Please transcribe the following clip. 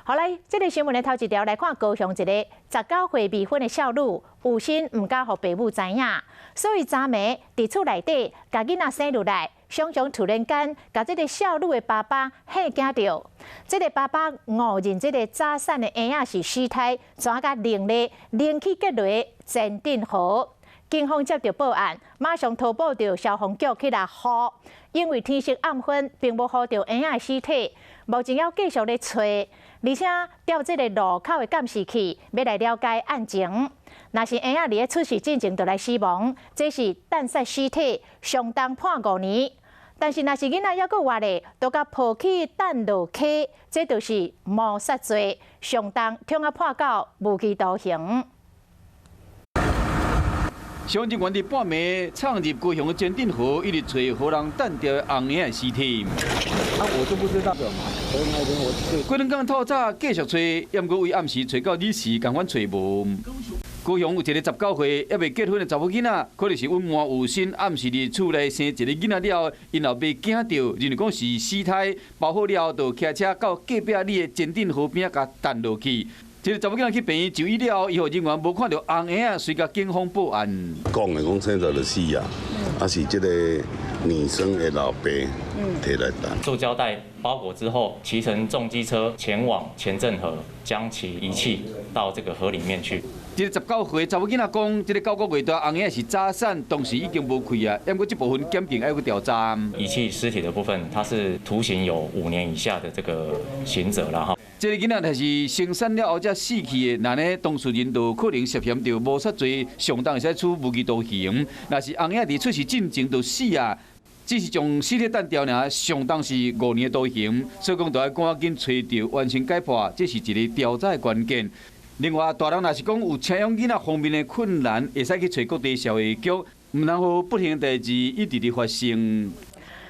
好來，這個新聞的頭一條來看高雄一个19歲未婚的少女，有心毋敢予爸母知影，所以昨暝佇厝內底共囡仔生落來，常常突然間共這个少女的爸爸嚇驚著。這个爸爸誤認這个早產的嬰仔是死胎，怎共拎咧拎去隔籬前鎮河。警方接到報案，馬上通報著消防局去來呼，因為天色暗昏，並無呼著嬰仔的屍體，目前猶繼續咧揣，而且調這个路口的監視器，欲來了解案情。若是嬰仔佇咧出世進前就來死亡，這是彈殺屍體，相當判5年。但是若是囡仔猶閣活咧，都共抱去擲落溪，這就是謀殺罪，相當通啊判到無期徒刑。消防人員佇半暝闖入高雄的前鎮河，一直揣予人擲掉的紅嬰仔屍體。啊，我就不知道嘛，所以那邊我過兩工透早繼續揣，毋過為暗時揣到爾時，仝款揣無。高雄有一个19歲猶未結婚的查某囡仔，可能是隱瞞有心，暗時佇厝內生一个囡仔了後，𪜶老爸驚著，認為講是死胎，包好了後就騎車到隔壁里的前鎮河邊共擲落去。這个查某囡仔去病院就醫了後，醫護人員無看著紅嬰仔，隨共警方報案。講的講生來就死啊，啊是這个女生的老爸提來擲。塑膠袋包裹之後，騎乘重機車前往前鎮河，將其遺棄到這個河裡面去。這个19歲查某囡仔講，這个9個月大紅嬰仔是早產，當時已經無氣啊。毋過這部分檢警愛去調查。遺棄屍體的部分，它是徒刑有5年以下的這個刑責啦。哈。這个囡仔若是生產了後才死去的，那呢當事人就可能涉嫌著謀殺罪，上重會使處無期徒刑。若是紅嬰仔佇出世進前就死啊，只是將屍體擲掉爾，上重是5年徒刑。所以講，著愛趕緊揣著完成解剖，這是一个調查的關鍵。另外，大人若是講有請養囡仔方面的困難，會使去揣各地社會局，毋通予不幸代誌一直佇發生。